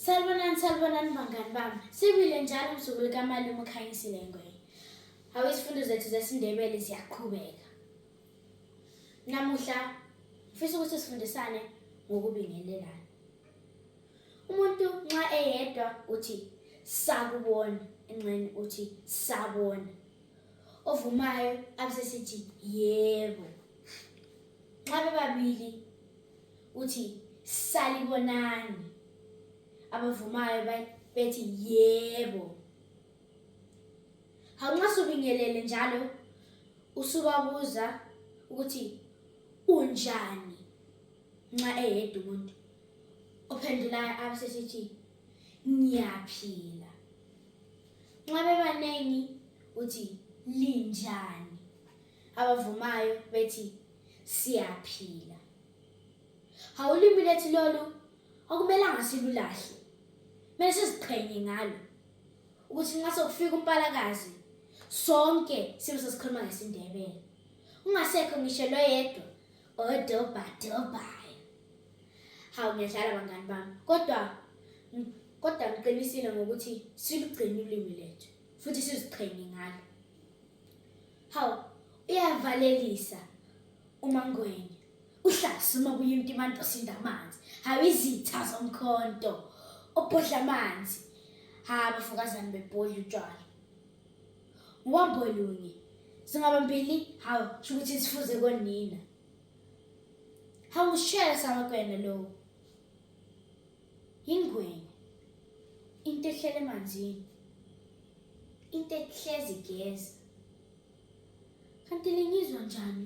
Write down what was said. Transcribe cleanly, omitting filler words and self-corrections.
Salibonani bangani bami. Sibile njalo usuku likaMalume uKhanyisile Ngwenya. Izifundo zethu zesiNdebele ziyaqhubeka. Namuhla ngifisa ukuthi sifundisane ngokubingelelana. Umuntu nxa eyedwa uthi sakubona, enqeni uthi sabona. Ovumayo abesesithi yebo. Nxa bebabili uthi salibonani. Abavumayo bethi yebo. Nxa subingelele njalo usubabuza ukuthi unjani nxa eyedwa umuntu. Ophendulayo abesesithi ngiyaphila. Nxa bebanengi uthi linjani. Abavumayo bethi siyaphila. Ulimi lethu lolu akumelanga silulahle. Kumele siziqhenye ngalo ukuthi nxa sokufika umpalakazi sonke sibe sesikhuluma ngesiNdebele. Ungasekho ngisho lo yedwa odobhadobhayo. Ngiyadlala bangani bami. Kodwa ngiqinisile ngokuthi silugcine ulimi lethu futhi siziqhenye ngalo. Uyavalelisa uMangwenya. Uhlasuma kuyinto imanto sindamanzi. Izitha zomkhonto. Obhodla amanzi. Abafokazana bebhodla utshwala. Uhambo lunye. Singabambili, sho ukuthi sifuze konina. Ngishela samakwena lo. Ingwenya. Into ehlele emanzini. Into ehlezi igeza. Kanti lingizwa njani